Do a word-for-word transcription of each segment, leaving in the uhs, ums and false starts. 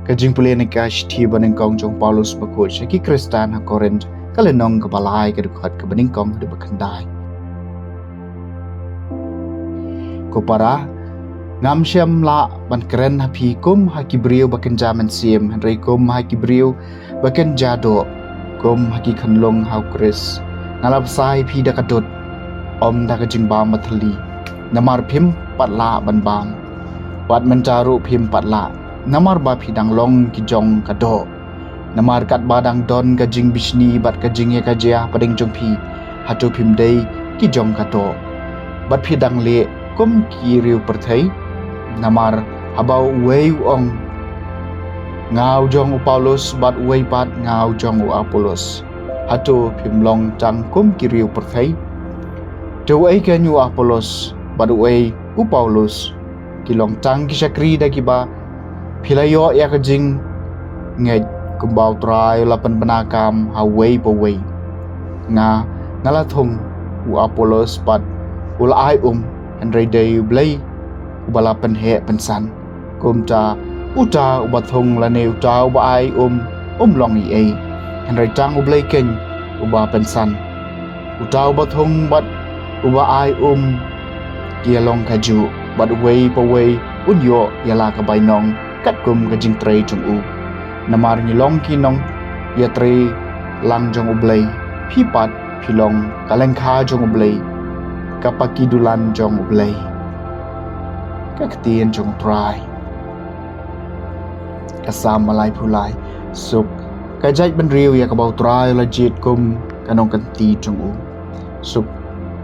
Ka jingpule na ka shithi banyngkong jong u Paulus bakhuid sha ki Khristan ha Korinth, ka lynnong kaba lai, ka dkhot kaba nyngkong haduh ba khyndai. Ko para, ngam shym lah ban kren ha phi kum ha ki briew ba kynja mynsiem, hynrei kum ha ki briew ba kynja doh, kum ha ki khunlung ha u Khrist. Nga la bsa ïa phi da ka dud, ym da ka jingbam ba thylli, namar phim pat lah ban bam. Wat mynta ruh phim pat lah, namar ba phi dang long ki jong ka doh. Namar katba dang don ka jingbishni bad ka jingïakajia hapdeng jong phi, hato phim dei ki jong ka doh? Bad phi dang leh kum ki riew pyrthei. Namar haba uwei u ong, "Nga u jong u Paulus," bad uwei pat, "Nga u jong u Apollos," hato phim long tang kum ki riew pyrthei? Te uei kein u Apollos bad uei u Paulus? Ki long tang ki shakri da kiba phi la ïoh ïa ka jingngeit, kumba u Trai u la pynbna kam ha uwei pa uwei. Nga, nga la thung, u Apollos pat u la ai um, hynrei dei U Blei uba la pynheh pynsan. Kumta, uta uba thung lane uta uba ai um, um long ei ei, hynrei tang U Blei kein uba pynsan. Uta uba thung bad uba ai um, ki ïa long kajuh, bad uwei pa uwei un ïoh ïa la ka bainong katkum ka jingtrei jong u. Namar ngi long ki nongïatreilang jong U Blei, phi pat phi long ka lyngkha jong U Blei, ka paki dulan jong U Blei. Ka ktien jong U Trai. Ka Salm laiphew lai. Suk ka jaitbynriew ïa kaba U Trai u la jied kum ka nongkynti jong u. Suk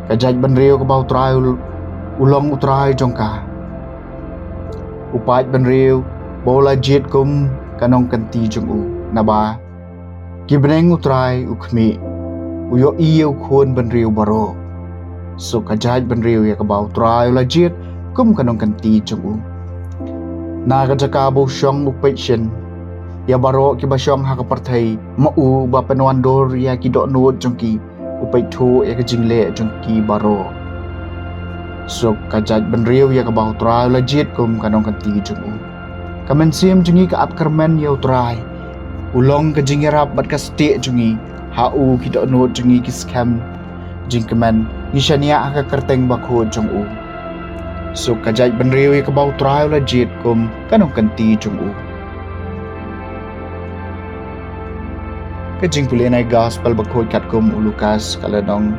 ka jaitbynriew kaba U Trai u, u long U Trai jong ka. U paidbynriew ba u la jied kum ka nongkynti jong u. Naba ki bneng U Trai u khmih, u ïohi ïa u khun bynriew baroh. Suk ka jaitbynriew ïa kaba U Trai u la jied kum ka nongkynti jong u. Na ka jaka ba u shong u peit shen ïa baroh kiba shong ha ka pyrthei, ma u ba pynwandur ïa ki dohnud jong ki, u peit thuh ïa ka jingleh jong ki baroh. Suk ka jaitbynriew ïa kaba U Trai u la jied kum ka nongkynti jong u. Ka mynsiem jong ngi ka ap kyrmen ïa U Trai. U long ka jingïarap bad ka stieh jong ngi. Ha u ki dohnud jong ngi ki skhem jingkmen, ngi shaniah ha ka kyrteng bakhuid jong u. Suk ka jaitbynriew ïa kaba U Trai u la jied kum ka nongkynti jong u. Ka jingpule na ka Gospel bakhuid katkum u Lukas, ka lynnong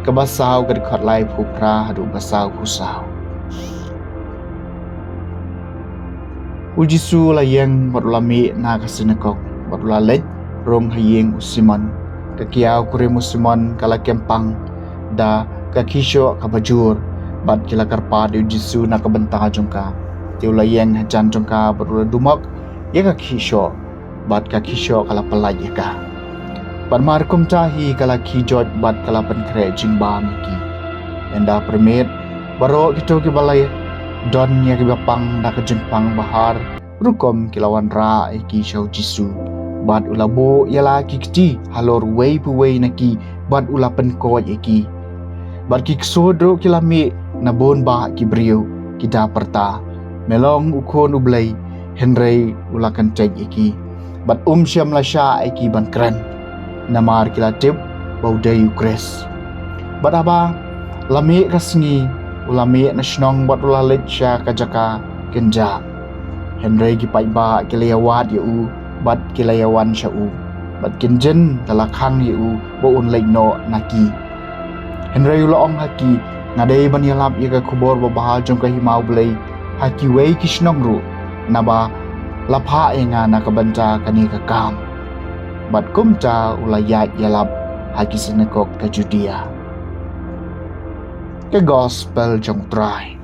kaba saw, ka dkhot laiphew phra haduh ba sawphew saw. U Jisu u la ïeng bad u la mih na ka synagog, bad u la leit rung ha ïing u Simon. Ka kiaw kurim u Simon ka la kem pang da ka khishoh kaba jur, bad ki la kyrpad ïa u Jisu na ka bynta jong ka. Te u la ïeng hajan jong ka bad u la dumok ïa ka khishoh, bad ka khishoh ka la pyllait ïa ka. Bad mar kumta hi ka la khie joit bad ka la pynkhreh jingbam ïa ki. Ynda pyrmit, baroh kito kiba la don ïa kiba pang da ka jingpang bahar rukom ki la wanrah ïa ki sha u Jisu. Bad u la buh ïa la ki kti halor uwei pa uwei na ki, bad u la pynkoit ïa ki. Bad ki ksuid ruh ki la mih na bun bah ki briew, ki da pyrta, "Me long u Khun U Blei," hynrei u la kyntait ïa ki. Bad um shym la shah ïa ki ban kren, namar ki la tip ba u dei u Khrist. Bad haba la mih ka sngi, u la mih na shnong bad u la leit sha ka jaka kynjah. Hynrei ki paidbah ki la ïawad ïa u, bad ki la ïawan sha u, bad kynjin da la khang ïa u ba un leit noh na ki. Hynrei u la ong ha ki, "Nga dei ban ïalap ïa ka khubor babha jong ka hima U Blei ha kiwei ki shnong ruh, naba la phah ïa nga na ka bynta kane ka kam." Bad kumta u la ïaid ïalap ha ki synagog ka Judia. Ka Gospel jong U Trai.